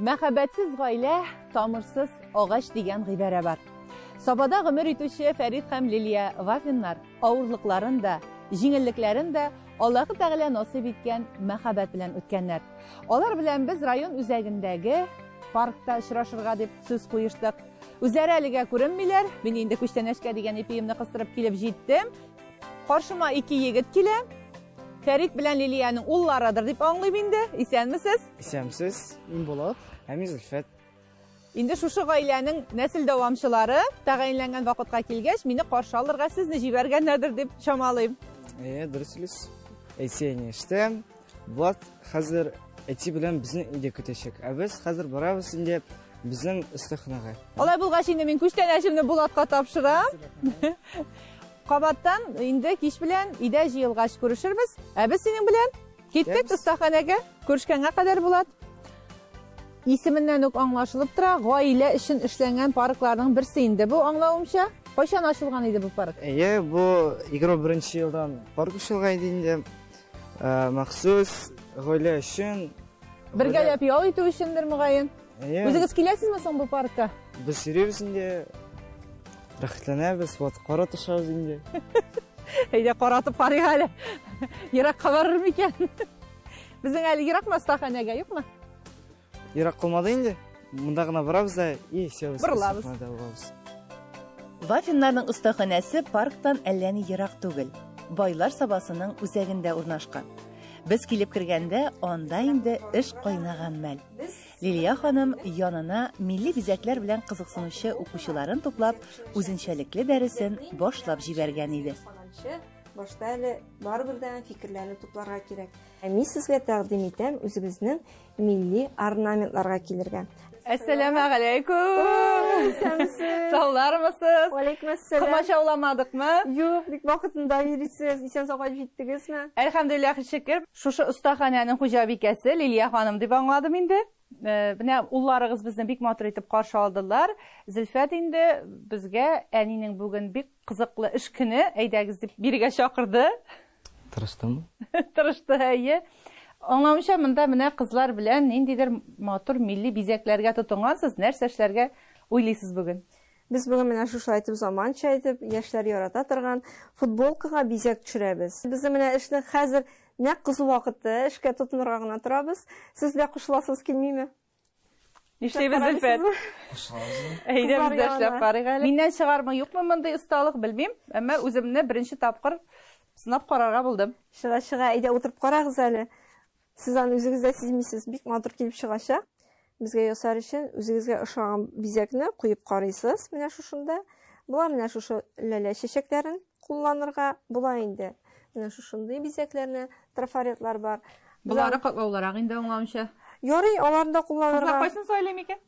Мәхәббәтсез гаилә, тамырсыз агач дигән гыйбарә бар. Сабада гомер итүче Фәрит һәм Лилия Вафиннар авырлыкларын да, җиңеллекләрен дә Аллаһы Тәгалә насыйп иткән мәхәббәт белән үткәннәр. Алар белән без район үзәгендәге паркта очрашырга дип сүз куештык. Үзләре әлегә күренмиләр. Мин инде күчтәнәчкә дигән ипиемне кыстырып килеп җиттем. Каршыма ике егет килә. Фәрит белән Лилиянең улларыдыр дип аңлыйм инде. Исәнмесез? Исәнмесез. Мин Булат. Ә мин Зөлфәт. Инде шушы гаиләнең нәсел дәвамчылары тәгаенләнгән вакытка килгәч, мине каршы алырга сезне җибәргәннәрдер дип чамалыйм. Әйе, дөрес сүз. Әти әни эштә. Булат хәзер әти белән безне өйдә көтәчәк. Ә без хәзер барабыз инде безнең остаханага. Алай булгач инде мин күчтәнәчемне Булатка тапшырам. Кабаттан инде кич белән өйдә җыелгач күрешербез. Ә без синең белән киттек остаханәгә. Күрешкәнгә кадәр, Булат. Исеменнән үк аңлашылып тора, гаилә өчен эшләнгән паркларның берсе инде бу, аңлавымча. Кайчан ачылган иде бу парк? Әйе, бу 21 елдан парк ачылган иде инде. Махсус гаилә өчен. Бергәләп ял итү өчендер, мөгаен. Әйе. Үзегез киләсезме соң бу паркка? Без йөрибез инде. Рәхәтләнәбез, вот кара төшәбез инде. Әйдә, каратып карыйк әле. Еракка барыр микән? Безнең әле еракмы остаханәгә, юкмы? Ерак калмады инде. Монда гына барабыз да и все. Борылабыз. Вафиннарның остаханәсе парктан әллә ни ерак түгел. Байлар Сабасының үзәгендә урнашкан. Без килеп кергәндә, анда инде эш кайнаган мәл. Лилия ханым янына милли бизәкләр белән кызыксынучы укучыларын туплап, үзенчәлекле дәресен башлап җибәргән иде. Башта әле барыбер дә фикерләрне тупларга кирәк. Ә мин сезгә тәкъдим итәм үзебезнең милли орнаментларга килергә. Әссәламегаләйкүм. Исәнмесез. Саулармысыз? Валейкум әссәлам. Комачауламадыкмы? Юк, бик вакытында йөрисез. Исән сау кайтып җиттегезме? Әлхәмдүлилләһ, шөкер. Шушы остаханәнең хуҗабикәсе Лилия ханым дип аңладым инде. Менә улларыгыз безне бик матур итеп каршы алдылар. Зөлфәт инде безгә әнинең бүген бик кызыклы эш көне, әйдәгез дип бирегә чакырды. Тырыштым. Тырышты, әйе. Аңлавымча, монда менә кызлар белән ниндидер матур милли бизәкләргә тотынгансыз. Нәрсә эшләргә уйлыйсыз бүген? Без бүген менә шушылай итеп заманча итеп, яшьләр ярата торган футболкага бизәк төшерәбез. Безнең менә эшнең хәзер нәкъ кызу вакыты, эшкә тотынырга гына торабыз. Сез дә кушыласыгыз килмиме? Нишлибез, Зөлфәт? Әйдә, без дә эшләп карыйк әле. Миннән чыгармы, юкмы мондый осталык, белмим. Әмма үземне беренче тапкыр сынап карарга булдым. Чыга, чыга, әйдә утырып карагыз әле. Сез аны үзегез дә сизмисез, бик матур килеп чыгачак. Безгә ясар өчен үзегезгә ошаган бизәкне куеп карыйсыз менә шушында. Була менә шушы ләлә чәчәкләрен кулланырга була инде. Менә шушындый бизәкләрне, трафаретлар бар. Болары катлаулырак инде, аңлавымча. Ярый, аларны да кулланырга. Кызлар кайсын сайлыйм икән?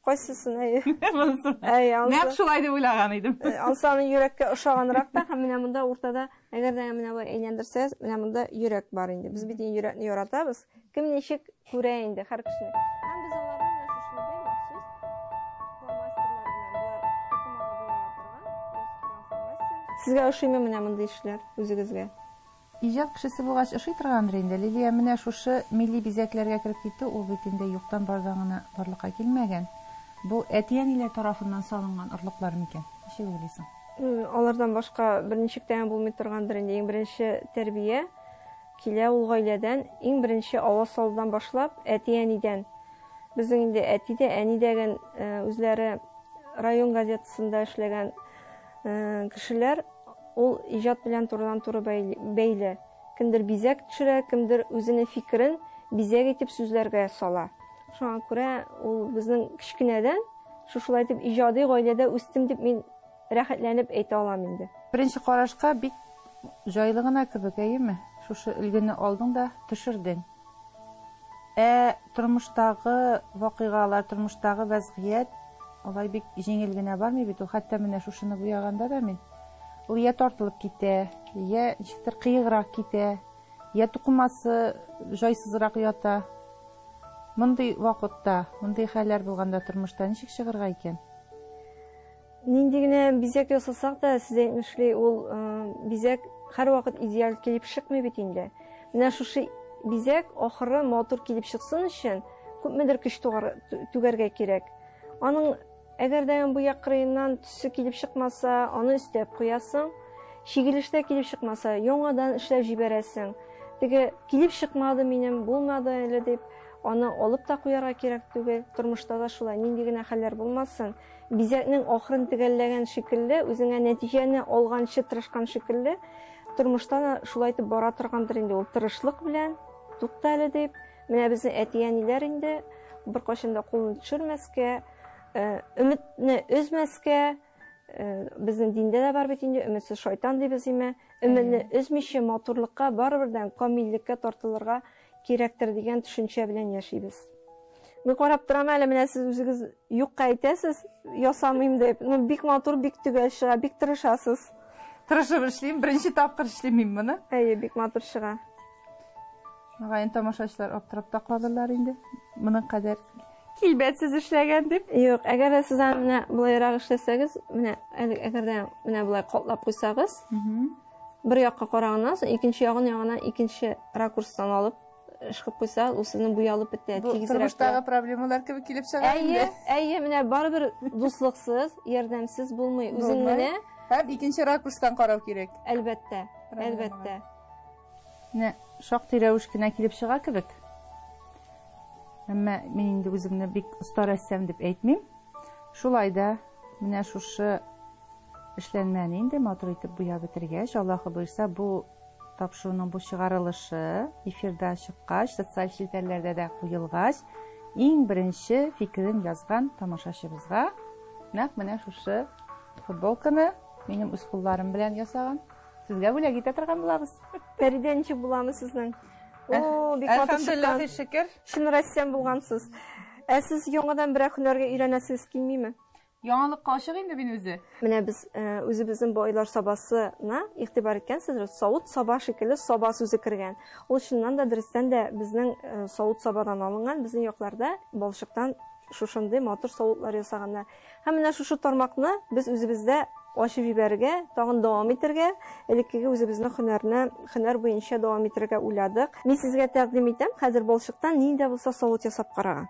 Кайсысын, әйе. Монысын. Әйе, анысы. Нәкъ шулай дип уйлаган идем. Анысы аның йөрәккә ошаганрак та, һәм менә монда уртада, әгәр дә менә болай әйләндерсәгез, менә монда йөрәк бар инде. Без бит инде йөрәкне яратабыз. Кем ничек күрә инде һәр кешене. Һәм без аларны менә шушындый махсус фломастерлар белән, болар тукымага буяла торган, язып торган фломастер. Сезгә ошыймы менә мондый эшләр үзегезгә? Иҗат кешесе булгач ошый торгандыр инде. Лилия, менә шушы милли бизәкләргә кереп китү, ул бит инде юктан бардан гына барлыкка килмәгән. Бу әти-әниләр тарафыннан салынган орлыклар микән? Ничек уйлыйсың? Алардан башка берничек тә булмый торгандыр инде. Иң беренче тәрбия килә ул гаиләдән, иң беренче аваз салудан башлап, әти-әнидән. Безнең инде әти дә, әни дә үзләре район газетасында эшләгән кешеләр, ул иҗат белән турыдан-туры бәйле. Кемдер бизәк төшерә, кемдер үзенең фикерен бизәк итеп сүзләргә сала. Шуңа күрә ул безнең кечкенәдән шушылай итеп иҗади гаиләдә үстем дип мин рәхәтләнеп әйтә алам инде. Беренче карашка бик җайлы гына кебек, әйеме? Шушы өлгене алдың да төшердең. Ә тормыштагы вакыйгалар, тормыштагы вәзгыять алай бик җиңел генә бармый бит ул. Хәтта менә шушыны буяганда да мин, ул я тартылып китә, я ничектер кыеграк китә, я тукымасы җайсызрак ята. Мондый вакытта, мондый хәлләр булганда тормышта ничек чыгырга икән? Нинди генә бизәк ясасак та, сез әйтмешли, ул бизәк һәрвакыт идеаль килеп чыкмый бит инде. Менә шушы бизәк ахыры матур килеп чыксын өчен Күпмедер көч түгәргә кирәк. Аның әгәр дә бу як кырыеннан төсе килеп чыкмаса, аны өстәп куясың. Чигелештә килеп чыкмаса, яңадан эшләп җибәрәсең. Теге килеп чыкмады минем, булмады әле дип, аны алып та куярга кирәк түгел. Тормышта да шулай, нинди генә хәлләр булмасын, бизәкнең ахырын төгәлләгән шикелле, үзеңә нәтиҗәне алганчы тырышкан шикелле, тормышта да шулай итеп бара торгандыр инде ул тырышлык белән, тукта әле дип. Менә безнең әти-әниләр инде беркайчан да кулны төшермәскә, өметне өзмәскә, безнең диндә дә бар бит инде, өметсез шайтан дибез име, өметне өзмичә матурлыкка, барыбердән камиллеккә тартылырга кирәктер дигән төшенчә белән яшибез. Мин карап торам әле, менә сез үзегез юкка әйтәсез, ясамыйм дип. Ну, бик матур, бик төгәл чыга, бик тырышасыз. Тырышып эшлим, беренче тапкыр эшлим мин моны. Әйе, бик матур чыга. Мөгаен тамашачылар аптырап та калырлар инде. Моның кадәр килбәтсез эшләгән дип. Юк, әгәр дә сез аны менә болайрак эшләсәгез, менә әгәр дә менә болай катлап куйсагыз, бер якка караганнан соң икенче ягын ягына икенче ракурстан алып ышкып куйса, ул сезнең буялып бетә, тигезрәк. Тормыштагы проблемалар кебек килеп чыга инде. Әйе, әйе, менә барыбер дуслыксыз, ярдәмсез булмый. Үзең менә һәм икенче ракурстан карау кирәк. Әлбәттә, әлбәттә. Менә шактый рәвеш кенә килеп чыга кебек. Әмма мин инде үземне бик оста рәссам дип әйтмим. Шулай да менә шушы эшләнмәне инде матур итеп буяп бетергәч, Аллаһы боерса, бу тапшыруның бу чыгарылышы эфирда чыккач, социаль челтәрләрдә дә куелгач, иң беренче фикерен язган тамашачыбызга нәкъ менә шушы футболканы минем үз кулларым белән ясаган сезгә бүләк итә торган булабыз. Фәридә, ничек буламы сезнең? О, бик матур чыккан. Әлхәмдүлилләһи шөкер. Чын рәссам булгансыз. Ә сез яңадан берәр һөнәргә өйрәнәсегез килмиме? Яңалыкка ачык инде мин үзе. Менә без үзебезнең байлар сабасына игътибар иткәнсездер, савыт саба шикелле саба сүзе кергән. Ул чыннан да дөрестән дә безнең савыт сабадан алынган, безнең якларда балчыктан шушындый матур савытлар ясаганнар. Һәм менә шушы тармакны без үзебездә ачып җибәрергә, тагын дәвам итәргә, элеккеге үзебезнең һөнәрне, һөнәр буенча дәвам итәргә уйладык. Мин сезгә тәкъдим итәм, хәзер балчыктан нинди дә булса савыт ясап карага.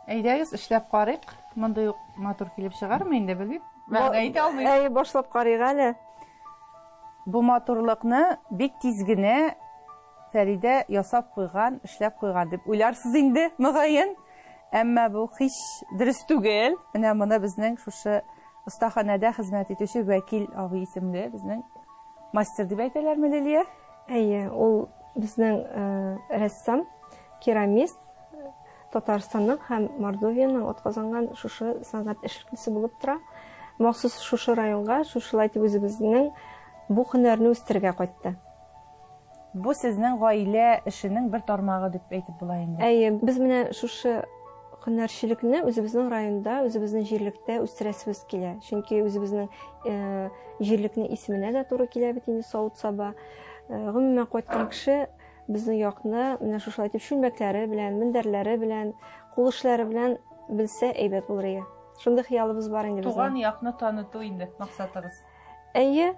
Әйдәгез, эшләп карыйк. Мондый ук матур килеп чыгармы инде, белмим. Вәгъдә итә алмыйм. Әйе, башлап карыйк әле. Бу матурлыкны бик тиз генә Фәридә ясап куйган, эшләп куйган дип уйларсыз инде, мөгаен. Әмма бу һич дөрес түгел. Менә моны безнең шушы остаханәдә хезмәт итүче Вәкил абый исемле безнең мастер дип әйтәләрме, Лилия? Әйе, ул безнең рәссам, керамист, Татарстанның һәм Мордовиянең атказанган шушы сәнгать эшлеклесе булып тора. Махсус шушы районга, шушылай итеп үзебезнең бу һөнәрне үстерергә кайтты. Бу сезнең гаилә эшенең бер тармагы дип әйтеп була инде. Әйе, без менә шушы һөнәрчелекне үзебезнең районда, үзебезнең җирлектә үстерәсебез килә. Чөнки үзебезнең җирлекнең исеменә дә туры килә бит инде савыт-саба. Гомумән кайткан кеше безнең якны менә шушылай итеп чүлмәкләре белән, мендәрләре белән, кул эшләре белән белсә әйбәт булыр иде. Шундый хыялыбыз бар инде безнең. Туган якны таныту инде максатыгыз. Әйе,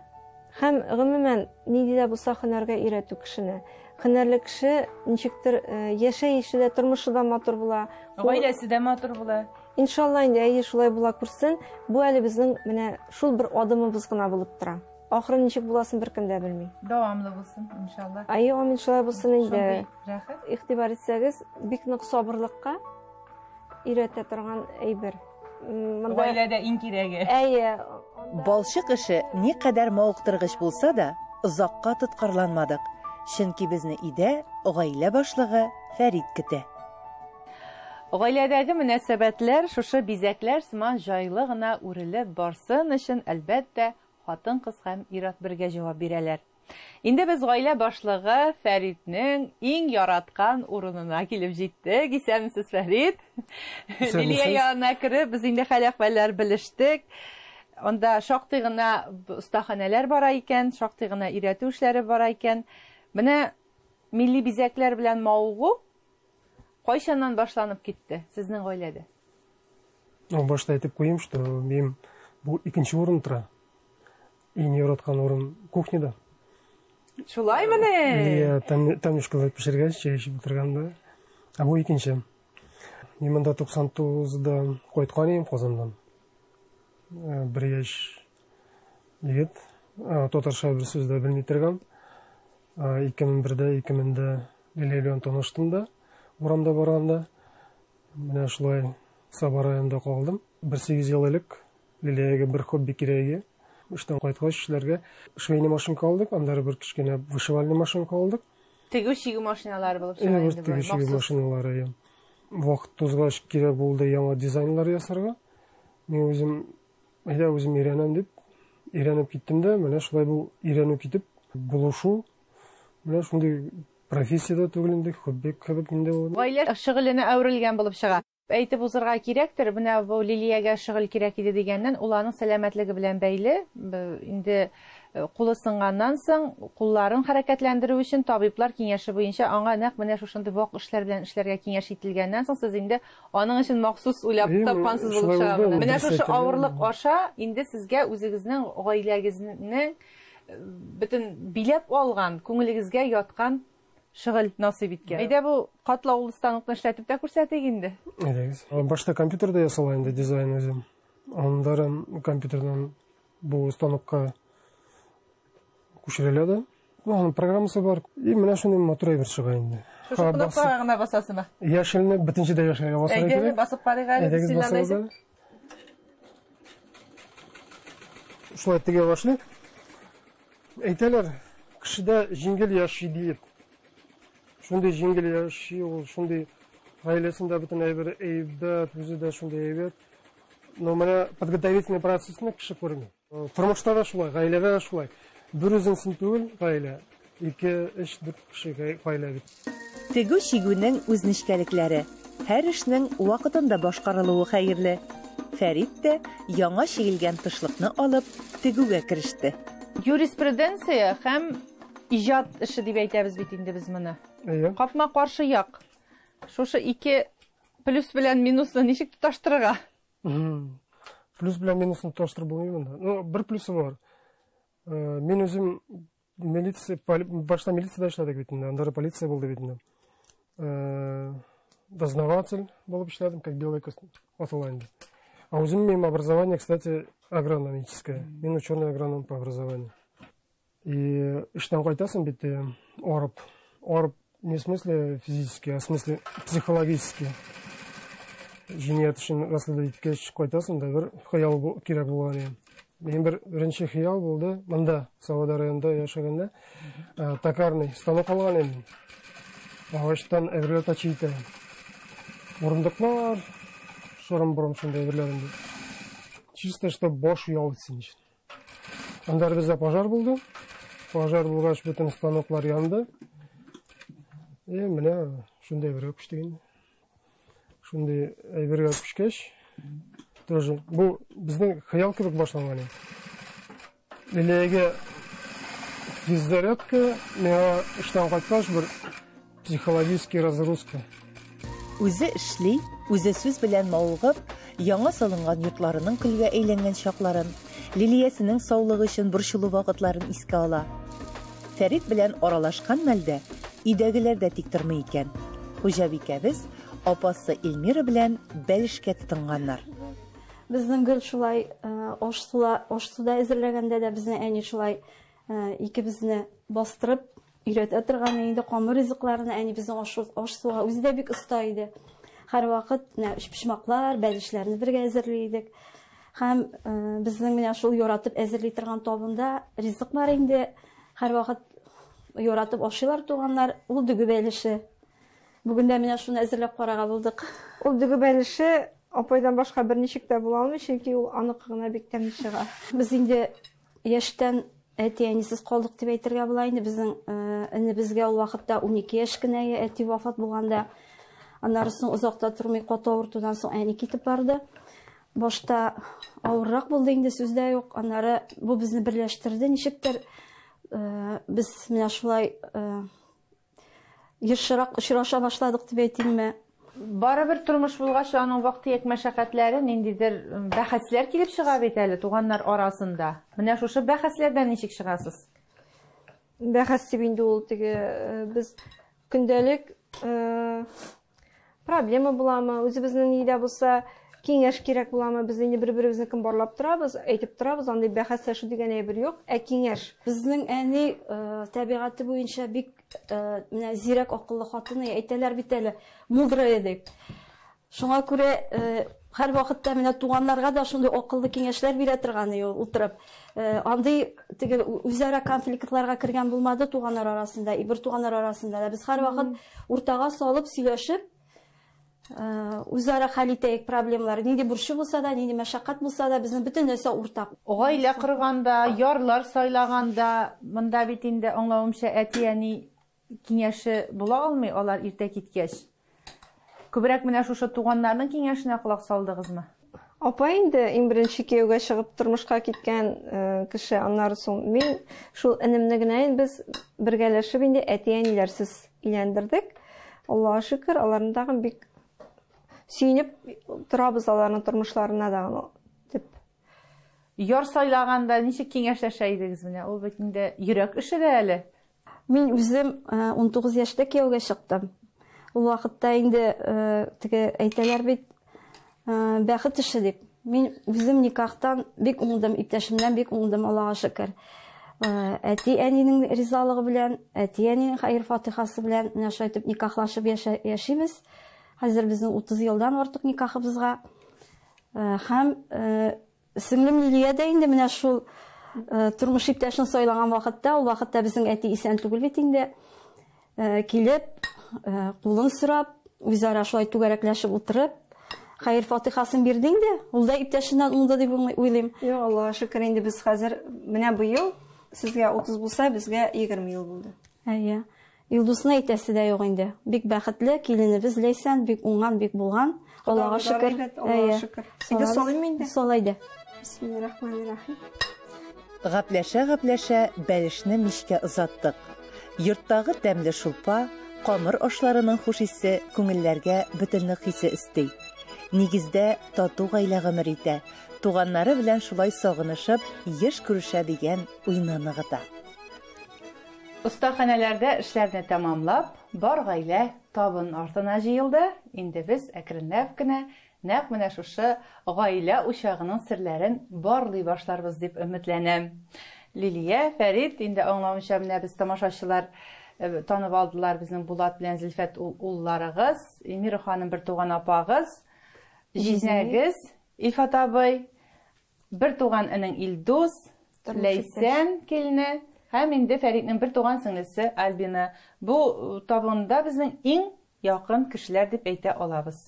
һәм гомумән нинди дә булса һөнәргә өйрәтү кешене. Һөнәрле кеше ничектер яшәеше дә, тормышы да матур була. Гаиләсе дә матур була. Иншалла инде, әйе, шулай була күрсен. Бу әле безнең менә шул бер адымыбыз гына булып тора. Ахыры ничек буласын беркем дә белми. Дәвамлы булсын, иншалла. Әйе, амин, шулай булсын инде. Шундый рәхәт. Игътибар итсәгез, бик нык сабырлыкка өйрәтә торган әйбер. Монда Гаиләдә иң кирәге. Әйе. Балчык эше никадәр мавыктыргыч булса да, озакка тоткарланмадык, чөнки безне өйдә гаилә башлыгы Фәрит көтә. Гаиләдәге мөнәсәбәтләр шушы бизәкләр сыман җайлы гына үрелеп барсын өчен, әлбәттә, хатын-кыз һәм ир-ат бергә җавап бирәләр. Инде без гаилә башлыгы Фәритнең иң яраткан урынына килеп җиттек. Исәнмесез, Фәрит. Лилия янына кереп, без инде хәл-әхвәлләр белештек. Анда шактый гына остаханәләр бара икән, шактый гына өйрәтү эшләре бара икән. Менә милли бизәкләр белән мавыгу кайчаннан башланып китте сезнең гаиләдә? Ну, башта әйтеп куйым, что минем бу икенче урын тора. Иң яраткан урын кухняда. Шулаймыни? Лилия тәмнүшкәләр пешергәч, чәй эчеп утырганда. Ә бу икенче. Мин монда 99-да кайткан идем Казаннан. Бер яшь егет, татарча бер сүз дә белми торган. 2001-дә, 2000-дә Лилия белән таныштым да, урамда барганда. Менә шулай Саба районында калдым. Бер 8 ел элек Лилиягә бер хобби кирәк иде. Эштән кайткач эшләргә швейный машинка алдык, аннары бер кечкенә вышивальный машинка алдык. Тегү чигү машиналары булып чыга инде бу. Тегү чигү машиналары, иә. Вакыт узгач кирәк булды яңа дизайнлар ясарга. Мин үзем әйдә үзем өйрәнәм дип өйрәнеп киттем дә, менә шулай бу өйрәнү китеп, булышу менә шундый профессия дә түгел инде, хобби кебек инде ул. Гаилә шөгыленә әверелгән булып чыга. Әйтеп узырга кирәктер, менә бу Лилиягә шөгыль кирәк иде дигәннән, ул аның сәламәтлеге белән бәйле. Инде кулы сынганнан соң, кулларын хәрәкәтләндерү өчен табиблар киңәше буенча аңа нәкъ менә шушындый вак эшләр белән эшләргә киңәш ителгәннән соң, сез инде аның өчен махсус уйлап тапкансыз булып чыга. Менә шушы авырлык аша инде сезгә үзегезнең гаиләгезнең бөтен биләп алган, күңелегезгә яткан шөгыль насыйп иткән. Әйдә бу катлаулы станокны эшләтеп тә күрсәтик инде. Әйдәгез. Башта компьютерда ясала инде дизайн үзе. Аннары компьютердан бу станокка күчерелә дә. Ну, аның программасы бар. И менә шундый матур әйбер чыга инде. Шушы кнопкага гына басасымы? Яшелне бөтенче дә яшелгә басарга кирәк. Әйдә, басып карыйк әле. Әйдәгез, басабыз әле. Шулай тегә башлый. Әйтәләр, кешедә җиңел яши диеп. Шундый җиңел яши ул, шундый гаиләсендә бөтен әйбер әйбәт, үзе дә шундый әйбәт. Но менә подготовительный процессны кеше күрми. Тормышта да шулай, гаиләдә дә шулай. Бер үзең син түгел гаилә, 2, 3, 4 кеше гаилә бит. Тегү чигүнең үз нечкәлекләре, һәр эшнең вакытында башкарылуы хәерле. Фәрит тә яңа чигелгән тышлыкны алып, тегүгә кереште. Юриспруденция һәм иҗат эше дип әйтәбез бит инде без моны. Әйе. Капма-каршы як. Шушы ике плюс белән минусны ничек тоташтырырга? Плюс белән минусны тоташтырып булмый монда. Ну, бер плюсы бар. Мин үзем милиция, башта милициядә эшләдек бит инде, аннары полиция булды бит инде. Дознаватель булып эшләдем, как белая кость атала инде. А үзем минем образование, кстати, агрономическое. Мин ученый агроном по образованию. И эштән кайтасың бит, арып. Арып не в смысле физически, а в смысле психологически. Җинаять эшен расследовать иткәч кайтасың да бер хыял кирәк булган иде. Минем бер беренче хыял булды, монда, Савада районында яшәгәндә, токарный станок алган идем. Агачтан әйберләр точить итә. Урындыклар, шырым-борым шундый әйберләр инде. Чисто, чтоб баш ял итсен өчен. Аннары бездә пожар булды. Пожар булгач, бөтен станоклар янды. И менә шундый әйбергә күчтек инде. Шундый әйбергә күчкәч, тоже бу безнең хыял кебек башланган иде. Лилиягә физзарядка, миңа эштән кайткач бер психологический разгрузка. Үзе эшли, үзе сүз белән мавыгып, яңа салынган йортларының көлгә әйләнгән чакларын, Лилиясенең саулыгы өчен борчылу вакытларын искә ала. Фәрит белән аралашкан мәлдә өйдәгеләр дә тик тормый икән. Хуҗабикәбез апасы Эльмира белән бәлешкә тотынганнар. Безнең гел шулай аш-суда әзерләгәндә дә безне әни шулай икебезне бастырып өйрәтә торган инде камыр ризыкларны. Әни безнең аш-суга үзе дә бик оста иде. Һәрвакыт менә өчпочмаклар, бәлешләрне бергә әзерли идек. Һәм безнең менә шул яратып әзерли торган табында ризык бар инде. Һәрвакыт яратып ашыйлар туганнар, ул дөге бәлеше. Бүген дә менә шуны әзерләп карарга булдык. Ул дөге бәлеше апайдан башка берничек тә була алмый, чөнки ул аныкы гына бик тәмле чыга. Без инде яшьтән әти-әнисез калдык дип әйтергә була инде. Безнең энебезгә ул вакытта 12 яшь кенә әти вафат булганда. Аннары соң озак та тормый каты авыртудан соң әни китеп барды. Башта авыррак булды инде, сүз дә юк. Аннары бу безне берләштерде ничектер. Без менә шулай ешрак очраша башладык дип әйтимме. Барыбер тормыш булгач, аның вак-төяк мәшәкатьләре, ниндидер бәхәсләр килеп чыга бит әле туганнар арасында. Менә шушы бәхәсләрдән ничек чыгасыз? Бәхәс дип инде ул теге без көндәлек Проблема буламы, үзебезнең ни дә булса киңәш кирәк буламы, без инде бер-беребезнекен барлап торабыз, әйтеп торабыз, андый бәхәсләшү дигән әйбер юк, ә киңәш. Безнең әни табигате буенча бик менә зирәк акыллы хатын, әйтәләр бит әле, мудрая дип. Шуңа күрә һәрвакытта менә туганнарга да шундый акыллы киңәшләр бирә торган ул утырып. Андый теге үзара конфликтларга кергән булмады туганнар арасында, и бер туганнар арасында да. Без һәрвакыт уртага салып сөйләшеп, үзара хәл итәйек проблемалар. Нинди борчу булса да, нинди мәшәкать булса да, безнең бөтен нәрсә уртак. Гаилә корганда, ярлар сайлаганда, монда бит инде аңлавымча әти-әни киңәше була алмый, алар иртә киткәч. Күбрәк менә шушы туганнарның киңәшенә колак салдыгызмы? Апа инде иң беренче кияүгә чыгып тормышка киткән кеше, аннары соң мин шул энемне генә инде без бергәләшеп инде әти-әниләрсез өйләндердек. Аллаһка шөкер, аларны тагын бик сөенеп торабыз аларның тормышларына да дип. Яр сайлаганда ничек киңәшләшә идегез менә? Ул бит инде йөрәк эше дә әле. Мин үзем 19 яшьтә кияүгә чыктым. Ул вакытта инде теге әйтәләр бит, бәхет эше дип. Мин үзем никахтан бик уңдым, иптәшемнән бик уңдым, Аллаһка шөкер. Әти-әнинең ризалыгы белән, әти-әнинең хәер-фатихасы белән менә шулай итеп никахлашып яшибез. Хәзер безнең 30 елдан артык никахыбызга. Һәм сеңлем Лилия дә инде менә шул тормыш иптәшен сайлаган вакытта, ул вакытта безнең әти исән түгел бит инде, килеп, кулын сорап, үзара шулай түгәрәкләшеп утырып, хәер-фатихасын бирде инде. Ул да иптәшеннән уңды дип уйлыйм. Юк, Аллаһка шөкер, инде без хәзер менә быел сезгә 30 булса, безгә 20 ел булды. Әйе. Илдусны әйтәсе дә юк инде. Бик бәхетле киленебез Ләйсән, бик уңган, бик булган. Аллаһка шөкер. Аллаһка шөкер. Инде салыйм инде. Салай да. Бисмиллахир-рахманир-рахим. Гапләшә-гапләшә бәлешне мичкә озаттык. Йорттагы тәмле шулпа, камыр ашларының хуш исе күңелләргә бөтенлек хисе өсти. Нигездә тату гаилә гомер итә. Туганнары белән шулай сагынышып, еш күрешә дигән уйны ныгыта. Остаханәләрдә эшләрне тәмамлап, бар гаилә табын артына җыелды. Инде без әкренләп кенә нәкъ менә шушы гаилә учагының серләрен барлый башларбыз дип өметләнәм. Лилия, Фәрит, инде аңлавымча менә без тамашачылар танып алдылар безнең Булат белән Зөлфәт улларыгыз, Эльмира ханым бер туган апагыз, җизнәгез, Илфат абый, бер туган энең Илдус, Ләйсән килене һәм инде Фәритнең бер туган сеңлесе Альбина. Бу табында безнең иң якын кешеләр дип әйтә алабыз.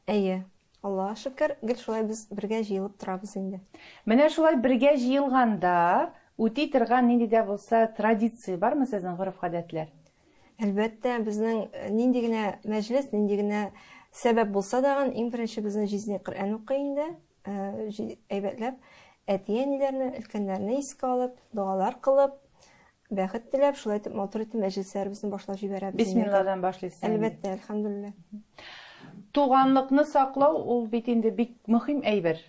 Әйе, Аллаһка шөкер, гел шулай без бергә җыелып торабыз инде. Менә шулай бергә җыелганда үти торган нинди дә булса традиция бармы сезнең, гореф-гадәтләр? Әлбәттә, безнең нинди генә мәҗлес, нинди генә сәбәп булса да, иң беренче безнең җизни Коръән укый инде, әйбәтләп, әти-әниләрне, өлкәннәрне искә алып, догалар кылып, бәхет теләп, шулай итеп матур итеп мәҗлесләребезне башлап җибәрәбез. Бисмилладан башлыйсыз. Әлбәттә, әлхәмдүлилләһ. Туганлыкны саклау ул бит инде бик мөһим әйбер.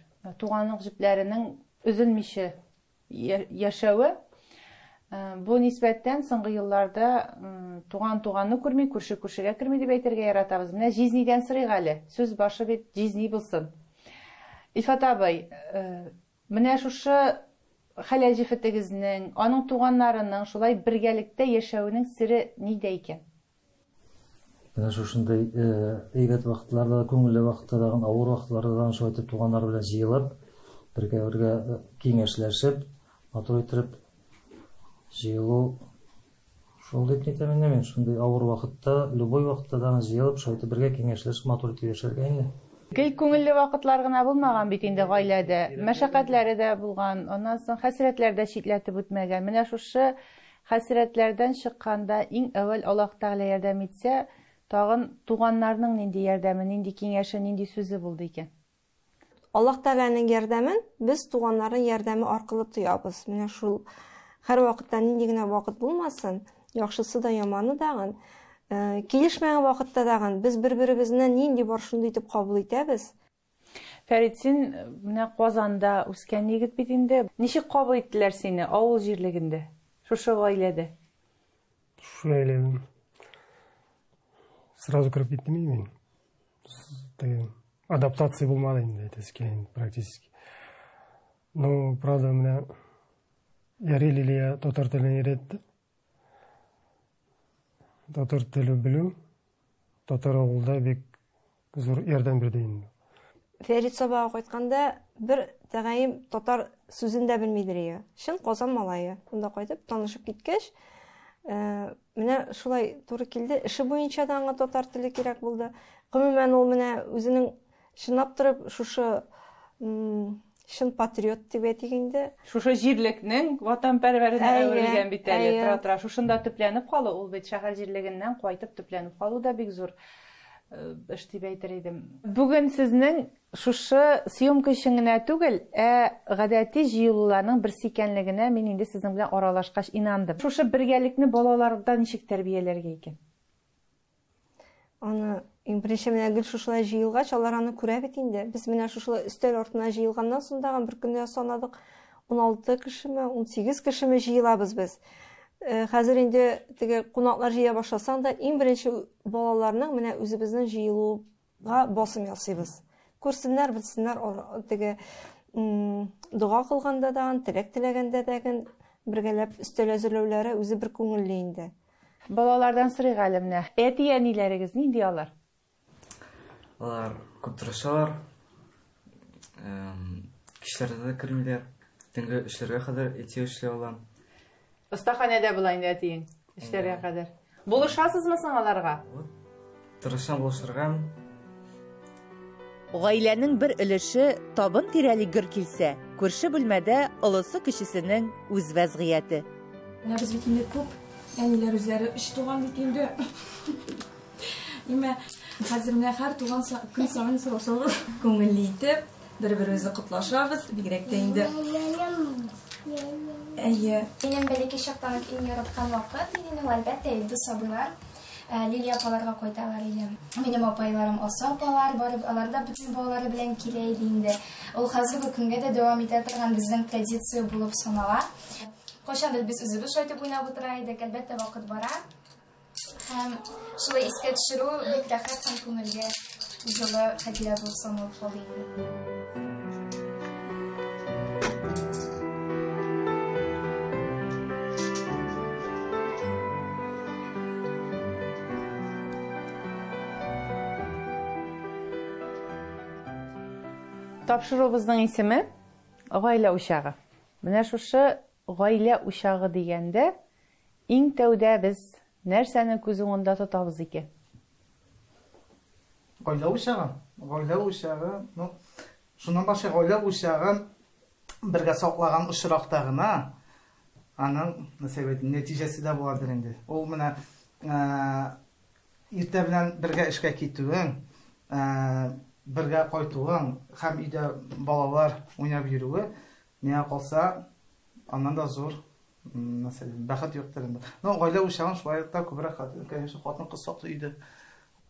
Туганлык җепләренең өзелмичә яшәве. Бу нисбәттән соңгы елларда туган туганны күрми, күрше күршегә керми дип әйтергә яратабыз. Менә җизнидән сорыйк әле. Сүз башы бит җизни булсын. Илфат абый, менә шушы хәләл җефетегезнең, аның туганнарының шулай бергәлектә яшәвенең сере нидә икән? Менә шушындай әйбәт вакытларда, күңелле вакытта да, авыр вакытларда да шулай итеп туганнар белән җыелып, бергә-бергә киңәшләшеп, матур итеп җыелу шул дип әйтәм инде мин. Шундый авыр вакытта, любой вакытта да җыелып, шулай итеп бергә киңәшләшеп, матур итеп яшәргә инде. Гел күңелле вакытлар гына булмаган бит инде гаиләдә. Мәшәкатьләре дә булган, аннан соң хәсрәтләр дә читләтеп үтмәгән. Менә шушы хәсрәтләрдән чыкканда иң әүвәл Аллаһ Тәгалә ярдәм итсә, тагын туганнарның нинди ярдәме, нинди киңәше, нинди сүзе булды икән? Аллаһ Тәгаләнең ярдәмен без туганнарның ярдәме аркылы тоябыз. Менә шул һәр вакытта нинди генә вакыт булмасын, яхшысы да яманы дагын, килешмәгән вакытта дагын без бер-беребезне нинди бар шундый итеп кабул итәбез. Фәрит, син менә Казанда үскән егет бит инде. Ничек кабул иттеләр сине авыл җирлегендә, шушы гаиләдә? Шушы гаиләдә. Сразу кереп киттем мин. Теге адаптация булмады инде, әйтәсе килә инде практически. Ну, правда, менә Яри Лилия татар телен өйрәтте. Татар теле белү татар авылда бик зур ярдәм бирде инде. Фәрит Сабага кайтканда бер тәгаен татар сүзен дә белмидер ие. Чын Казан малае. Монда кайтып танышып киткәч, э, менә шулай туры килде. Эше буенча да аңа татар теле кирәк булды. Гомумән, ул менә үзенең чынлап торып шушы чын патриот дип әйтик инде. Шушы җирлекнең ватанпәрвәренә әверелгән бит әле тора-тора. Шушында төпләнеп калу, ул бит шәһәр җирлегеннән кайтып төпләнеп калу да бик зур эш дип әйтер идем. Бүген сезнең шушы съемка өчен генә түгел, ә гадәти җыелуларның берсе икәнлегенә мин инде сезнең белән аралашкач инандым. Шушы бергәлекне балаларда ничек тәрбияләргә икән? Аны иң беренче менә гел шушылай җыелгач, алар аны күрә бит инде. Без менә шушылай өстәл артына җыелганнан соң тагын бер көнне санадык, 16 кешеме, 18 кешеме җыелабыз без. Э, хәзер инде теге кунаклар җыя башласаң да, иң беренче балаларның менә үзебезнең җыелуга басым ясыйбыз. Күрсеннәр, белсеннәр, теге дога кылганда да, теләк теләгәндә дә бергәләп өстәл әзерләүләре үзе бер күңелле инде. Балалардан сорыйк әле менә. Әти-әниләрегез нинди алар? Алар күп тырышалар. Кичләрдә дә кермиләр. Төнге өчләргә кадәр әти эшли ала. Остаханәдә була инде әтиең өчләргә кадәр. Булышасызмы соң аларга? Тырышам булышырга. Гаиләнең бер өлеше табын тирәли гөр килсә, күрше бүлмәдә олысы кечесенең үз вәзгыяте. Менә без бит инде күп әниләр үзләре өч туган бит инде. Имә хәзер менә һәр туган көн саен сорашабыз, күңелле итеп, бер-беребезне котлашабыз, бигрәк тә инде. Әйе. Минем бәләкәй чактан ук иң яраткан вакыт иде инде ул, әлбәттә, Илдус абыйлар. Э, Лилия апаларга кайталар иде. Минем апайларым Аса апалар барып, алар да бөтен балалары белән килә иде инде. Ул хәзерге көнгә дә дәвам итә торган безнең традиция булып санала. Кайчандыр без үзебез шулай итеп уйнап утыра идек, әлбәттә, вакыт бара. Һәм шулай искә төшерү бик рәхәт һәм күңелгә җылы хатирә булып саналып калды инде. Тапшыруыбызның исеме Гаилә учагы. Менә шушы гаилә учагы дигәндә иң тәүдә без нәрсәне күз уңында тотабыз икән? Гаилә учагы, гаилә учагы, ну, шуннан башка гаилә учагын бергә саклаган очракта гына аның, нәрсә дип әйтим, нәтиҗәсе дә буладыр инде. Ул менә иртә белән бергә эшкә китүең, бергә кайтуың һәм өйдә балалар уйнап йөрүе, миңа калса, аннан да зур нәрсә, бәхет юктыр инде. Ну, гаилә учагын шулай та күбрәк, конечно, хатын-кыз саклый өйдә.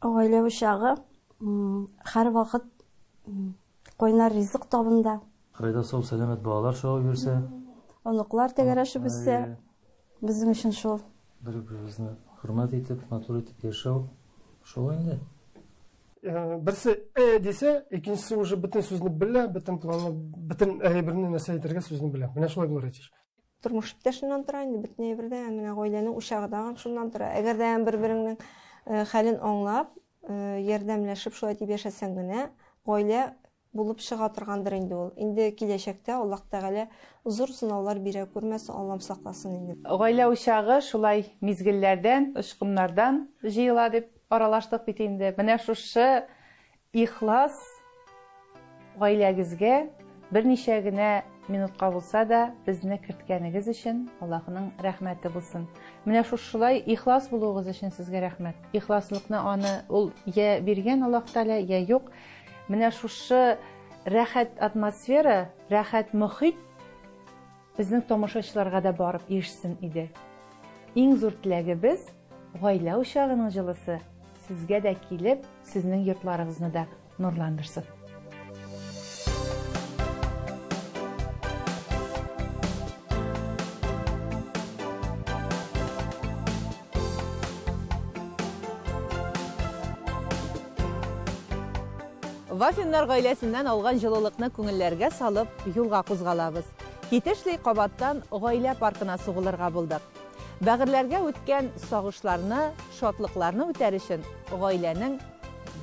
Гаилә учагы һәрвакыт кайнар ризык табында. Кырыйда сау-сәламәт балалар чагып йөрсә. Оныклар тәгәрәшеп үссә, безнең өчен шул. Бер-беребезне хөрмәт итеп, матур итеп яшәү шул инде. Берсе э дисә, икенчесе уже бөтен сүзне белә, бөтен планны, бөтен әйберне нәрсә әйтергә сүзне белә. Менә шулай булыр тиеш. Тормыш иптәшеннән тора инде бөтен әйбер дә, менә гаиләнең учагы да шуннан тора. Әгәр дә бер-береңнең хәлен аңлап, ярдәмләшеп шулай дип яшәсәң генә, гаилә булып чыга торгандыр инде ул. Инде киләчәктә Аллаһ Тәгалә зур сынаулар бирә күрмәсен, Аллам сакласын инде. Гаилә учагы шулай мизгелләрдән, очкыннардан җыела дип аралаштык бит инде. Менә шушы ихлас гаиләгезгә берничә генә минутка булса да безне керткәнегез өчен Аллаһының рәхмәте булсын. Менә шушылай ихлас булуыгыз өчен сезгә рәхмәт. Ихласлыкны аны ул я биргән Аллаһ Тәгалә, я юк. Менә шушы рәхәт атмосфера, рәхәт мохит безнең тамашачыларга да барып ирешсен иде. Иң зур теләгебез гаилә учагының җылысы сезгә дә килеп, сезнең йортларыгызны да нурландырсын. Вафиннар гаиләсеннән алган җылылыкны күңелләргә салып, юлга кузгалабыз. Китешли кабаттан гаилә паркына сугылырга булдык. Бәгырьләргә үткән сагышларны, шатлыкларны үтәр өчен гаиләнең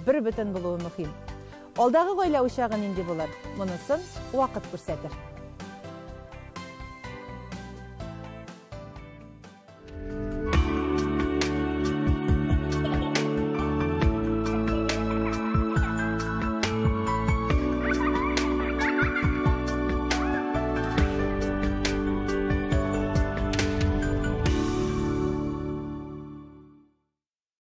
бер бөтен булуы мөһим. Алдагы гаилә учагы нинди булыр? Монысын вакыт күрсәтер.